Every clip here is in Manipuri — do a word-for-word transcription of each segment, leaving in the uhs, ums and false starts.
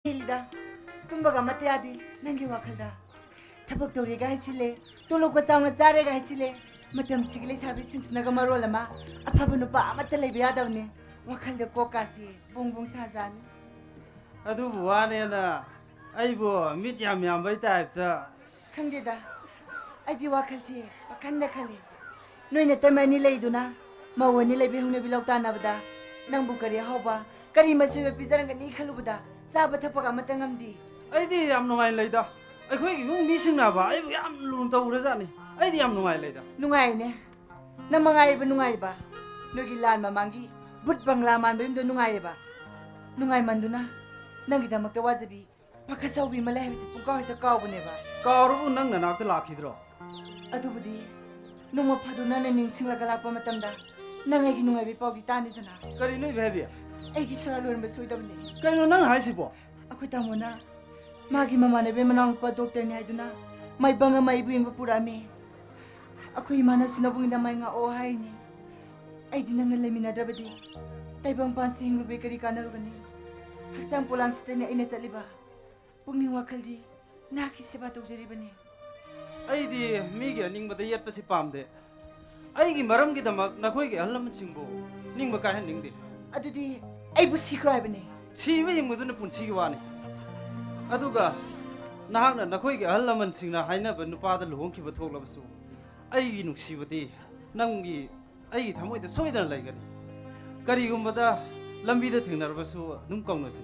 ꯍꯦꯜꯂꯤꯗ꯫ ꯇꯨꯝꯕꯒ ꯑꯃꯠꯇ ꯌꯥꯗꯦ ꯅꯪꯒꯤ ꯋꯥꯈꯜꯗ꯫ ꯊꯕꯛ ꯇꯧꯔꯦꯒ ꯍꯥꯏꯁꯤꯜꯂꯦ, ꯇꯣꯂꯣꯞꯀ ꯆꯥꯎꯅ ꯆꯥꯔꯦꯒ ꯍꯥꯏꯁꯤꯜꯂꯦ꯫ ꯃꯇꯝꯁꯤꯒꯤ ꯂꯩꯁꯥꯕꯤꯁꯤꯡꯁꯤꯅꯒ ꯃꯔꯣꯜ ꯑꯃ ꯑꯐꯕ ꯅꯨꯄꯥ ꯑꯃꯠꯇ ꯂꯩꯕ ꯌꯥꯗꯕꯅꯦ꯫ ꯋꯥꯈꯜꯗ ꯀꯣꯛꯀꯥꯁꯤ ꯕꯨꯡ ꯕꯨꯡ ꯁꯥꯖꯥꯅꯤ꯫ ꯑꯗꯨꯕꯨ ꯋꯥꯅꯦꯅ ꯑꯩꯕꯨ ꯃꯤꯠ ꯌꯥꯝ ꯌꯥꯝꯕꯩ ꯇꯥꯏꯞꯇ꯫ ꯈꯪꯗꯦꯗ, ꯑꯩꯗꯤ ꯋꯥꯈꯜꯁꯦ ꯄꯥꯈꯟꯗ ꯈꯜꯂꯤ꯫ ꯅꯣꯏ ꯅꯇꯩꯃ ꯑꯅꯤ ꯂꯩꯗꯨꯅ ꯃꯧ ꯑꯅꯤ ꯂꯩꯕꯤ ꯍꯧꯅꯕꯤ ꯂꯧ ꯇꯥꯟꯅꯕꯗ ꯅꯪꯕꯨ ꯀꯔꯤ ꯑꯍꯥꯎꯕ, ꯀꯔꯤ ꯃꯆꯤ ꯑꯣꯏꯕ ꯄꯤꯖꯔꯝꯒꯅꯤ ꯈꯜꯂꯨꯕꯗ ꯆꯥꯕ ꯊꯛꯄꯒ ꯑꯃꯠꯇ ꯉꯝꯗꯦ꯫ ꯑꯩꯗꯤ ꯌꯥꯝ ꯅꯨꯡꯉꯥꯏꯅ ꯂꯩꯗ꯫ ꯑꯩꯈꯣꯏꯒꯤ ꯏꯃꯨꯡ ꯃꯤꯁꯤꯡꯅꯕ ꯑꯩꯕꯨ ꯌꯥꯝ ꯂꯨꯅ ꯇꯧꯈ꯭ꯔꯖꯥꯠꯅꯤ꯫ ꯑꯩꯗꯤ ꯌꯥꯝ ꯅꯨꯡꯉꯥꯏꯅ ꯂꯩꯗ꯫ ꯅꯨꯡꯉꯥꯏꯅꯦ꯫ ꯅꯪ ꯃꯉꯥꯏꯔꯤꯕ ꯅꯨꯡꯉꯥꯏꯔꯤꯕ꯫ ꯅꯣꯏꯒꯤ ꯂꯥꯟ ꯃꯃꯥꯡꯒꯤ ꯕꯨꯠ ꯕꯪꯂꯥ ꯃꯥꯟꯕ ꯌꯨꯝꯗꯣ ꯅꯨꯡꯉꯥꯏꯔꯦꯕ꯫ ꯅꯨꯡꯉꯥꯏꯃꯟꯗꯨꯅ ꯅꯪꯒꯤꯗꯃꯛꯇ ꯋꯥꯖꯕꯤ ꯄꯥꯈꯠꯆꯧꯕꯤ ꯑꯃ ꯂꯩ ꯍꯥꯏꯕꯁꯤ ꯄꯨꯡꯀꯥꯎ ꯍꯦꯛꯇ ꯀꯥꯎꯕꯅꯦꯕ꯫ ꯀꯥꯎꯔꯕꯨ ꯅꯪ ꯅꯅꯥꯛꯇ ꯂꯥꯛꯈꯤꯗ꯭ꯔꯣ? ꯑꯗꯨꯕꯨꯗꯤ ꯅꯣꯡꯃ ꯐꯥꯗꯣꯛ ꯅꯪꯅ ꯅꯤꯡꯁꯤꯡꯂꯒ ꯂꯥꯛꯄ ꯃꯇꯝꯗ ꯅꯪ ꯑꯩꯒꯤ ꯅꯨꯡꯉꯥꯏꯕꯤ ꯄꯥꯎꯗꯤ ꯇꯥꯅꯤꯗꯅ꯫ ꯀꯔꯤꯅꯣ ꯏꯕꯦꯕꯤ? ꯑꯩꯒꯤ ꯁꯣꯔꯥ ꯂꯣꯏꯔꯝꯕ ꯁꯣꯏꯗꯕꯅꯤ꯫ ꯀꯩꯅꯣ ꯅꯪ ꯍꯥꯏꯁꯤꯕꯣ? ꯑꯩꯈꯣꯏ ꯇꯥꯃꯣꯅ ꯃꯥꯒꯤ ꯃꯃꯥꯟꯅꯕꯤ ꯃꯅꯥꯎꯅꯨꯄꯥ ꯗꯣꯛꯇꯔꯅꯤ ꯍꯥꯏꯗꯨꯅ ꯃꯥꯏꯕꯪ ꯑꯃ ꯑꯩꯕꯨ ꯌꯦꯡꯕ ꯄꯨꯔꯛꯑꯝꯃꯤ꯫ ꯑꯩꯈꯣꯏ ꯏꯃꯥꯅꯁꯨ ꯅꯕꯨꯡꯗ ꯃꯥꯏ ꯉꯥꯛꯑꯣ ꯍꯥꯏꯔꯤꯅꯤ꯫ ꯑꯩꯗꯤ ꯅꯪꯒ ꯂꯩꯃꯤꯟꯅꯗ꯭ꯔꯕꯗꯤ ꯇꯥꯏꯕꯪ ꯄꯥꯟꯁꯤ ꯍꯤꯡꯂꯨꯕꯩ ꯀꯔꯤ ꯀꯥꯟꯅꯔꯨꯒꯅꯤ? ꯍꯛꯆꯥꯡ ꯄꯣꯂꯥꯡꯁꯤꯗꯅꯤ ꯑꯩꯅ ꯆꯠꯂꯤꯕ꯫ ꯄꯨꯛꯅꯤꯡ ꯋꯥꯈꯜꯗꯤ ꯅꯍꯥꯛꯀꯤ ꯁꯦꯕꯥ ꯇꯧꯖꯔꯤꯕꯅꯤ꯫ ꯑꯩꯗꯤ ꯃꯤꯒꯤ ꯑꯅꯤꯡꯕꯗ ꯌꯦꯠꯄꯁꯤ ꯄꯥꯝꯗꯦ꯫ ꯑꯩꯒꯤ ꯃꯔꯝꯒꯤꯗꯃꯛ ꯅꯈꯣꯏꯒꯤ ꯑꯍꯜ ꯂꯃꯟꯁꯤꯡꯕꯨ ꯅꯤꯡꯕ ꯀꯥꯏꯍꯟꯅꯤꯡꯗꯦ꯫ ꯑꯗꯨꯗꯤ ꯑꯩꯕꯨ ꯁꯤꯈ꯭ꯔꯣ ꯍꯥꯏꯕꯅꯤ꯫ ꯁꯤꯕ ꯍꯤꯡꯕꯗꯨꯅ ꯄꯨꯟꯁꯤꯒꯤ ꯋꯥꯅꯤ꯫ ꯑꯗꯨꯒ ꯅꯍꯥꯛꯅ ꯅꯈꯣꯏꯒꯤ ꯑꯍꯜ ꯂꯃꯟꯁꯤꯡꯅ ꯍꯥꯏꯅꯕ ꯅꯨꯄꯥꯗ ꯂꯨꯍꯣꯡꯈꯤꯕ ꯊꯣꯛꯂꯕꯁꯨ ꯑꯩꯒꯤ ꯅꯨꯡꯁꯤꯕꯗꯤ ꯅꯪꯒꯤ ꯑꯩꯒꯤ ꯊꯃꯣꯏꯗ ꯁꯣꯏꯗꯅ ꯂꯩꯒꯅꯤ꯫ ꯀꯔꯤꯒꯨꯝꯕꯗ ꯂꯝꯕꯤꯗ ꯊꯦꯡꯅꯔꯕꯁꯨ ꯑꯗꯨꯝ ꯀꯧꯅꯁꯤ꯫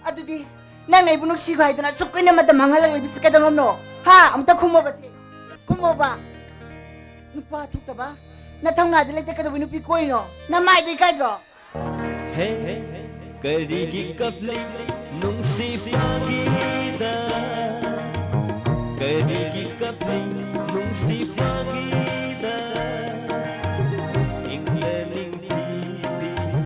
ꯑꯗꯨꯗꯤ ꯅꯪꯅ ꯑꯩꯕꯨ ꯅꯨꯡꯁꯤꯈꯣ ꯍꯥꯏꯗꯨꯅ ꯑꯁꯨꯛ ꯀꯨꯏꯅ ꯃꯇꯝ ꯃꯥꯡꯍꯜꯂꯒ ꯂꯩꯕꯁꯤ ꯀꯩꯗꯧꯅꯕꯅꯣ? ꯍꯥ? ꯑꯝꯇ ꯈꯨꯝꯃꯣꯕꯁꯦ꯫ ꯈꯨꯝꯃꯣꯕ꯫ ꯅꯨꯄꯥ ꯊꯣꯛꯇꯕ꯫ ꯅꯊꯧꯅꯥꯗꯤ ꯂꯩꯇꯦ, ꯀꯩꯗꯧꯕꯩ ꯅꯨꯄꯤ ꯀꯣꯏꯔꯤꯅꯣ? ꯅꯃꯥꯏꯗꯣ ꯏꯀꯥꯏꯗ꯭ꯔꯣ? ꯍꯦ, ꯀꯔꯤꯒꯤ ꯀꯞꯂꯤ ꯅꯨꯡꯁꯤ ꯐꯥꯒꯤꯗ? ꯀꯔꯤꯒꯤ ꯀꯞꯂꯤ ꯅꯨꯡꯁꯤ ꯐꯥꯒꯤ?